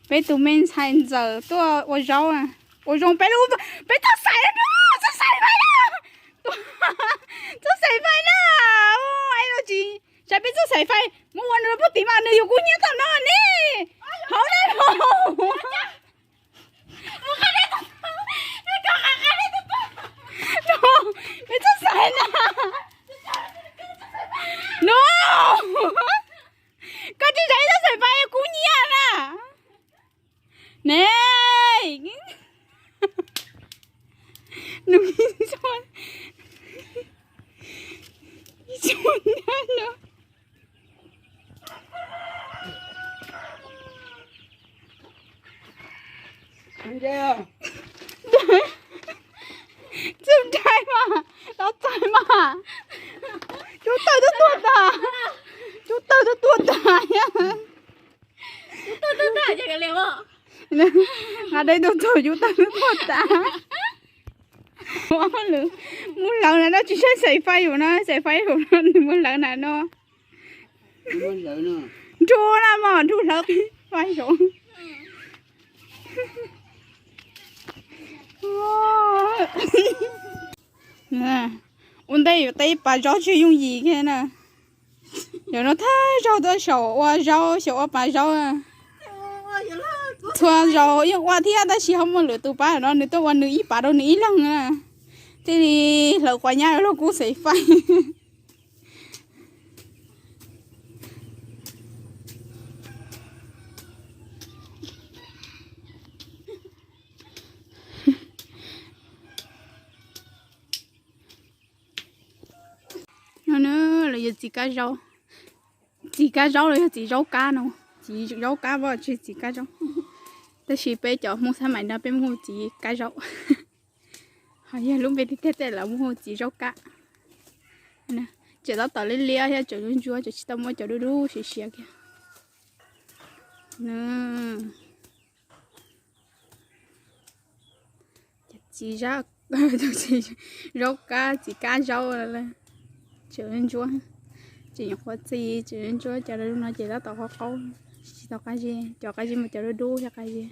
Peb tus me ntxhais ntxawm tuaj ua zaub. Ua zoo peb lub, peb txoj xaiv no, txoj xaiv fais na, txoj xaiv fais na. Es no tsis saib peb txoj xaiv fais muab ua nws puag tim mas nws yuav kub hnyiab tom no ne. Hauv na no. No, peb txoj xaiv na. No, koj tsis saib txoj xaiv fais kub hnyiab na. Ne, nws, no. Txuj dai mas, tau txais mas. Cub tawg twb tuag tas, cub tawg twb tuag tas. Nqa dej tuaj txog cub tawg twb tuag tas. Mus lawv na, no tsis saib xaiv fais yus na, xaiv fais yus no nws mus lawv na no. Nrug na mog, nrug hlawv fais yus. Ua ntej yuav teb pas zaub tsis yooj yim kiag na. Yog no thawj zaug tuaj xyaum ua zaub, xyaum ua pas zaub. Txhua zaus yeej ua thiab tab sis ho muaj lwm tus pab no nws tuaj ua nws ib pas rau nws ib leeg na. Thiaj li hlawv quav nyab luag kub xaiv fais. No na, lawv yog txiv kab zaub. Txiv kab zaub los yog txiv zaub kab no. Txiv zaub kab pab tsis txiv kab zaub. Tab sis peb cov Hmoob xab mais no peb muaj hu txiv kab zaub. Ho yog lub npe tiag tiag tej lawv muaj hu txiv zaub kab. Tseem tab tom liab liab thiab tseem ntsuab tseem tsis tau muab cov dub dub siav siav kiag. Txiv zaub kab, txiv kab zaub, tseem ntsuab, tseem nyuam qhuav txi, tseem ntsuab cov dub no ces tab tom qaub qaub, tsis tau qab zib, cov qab zib mas cov dub dub thiab qab zib.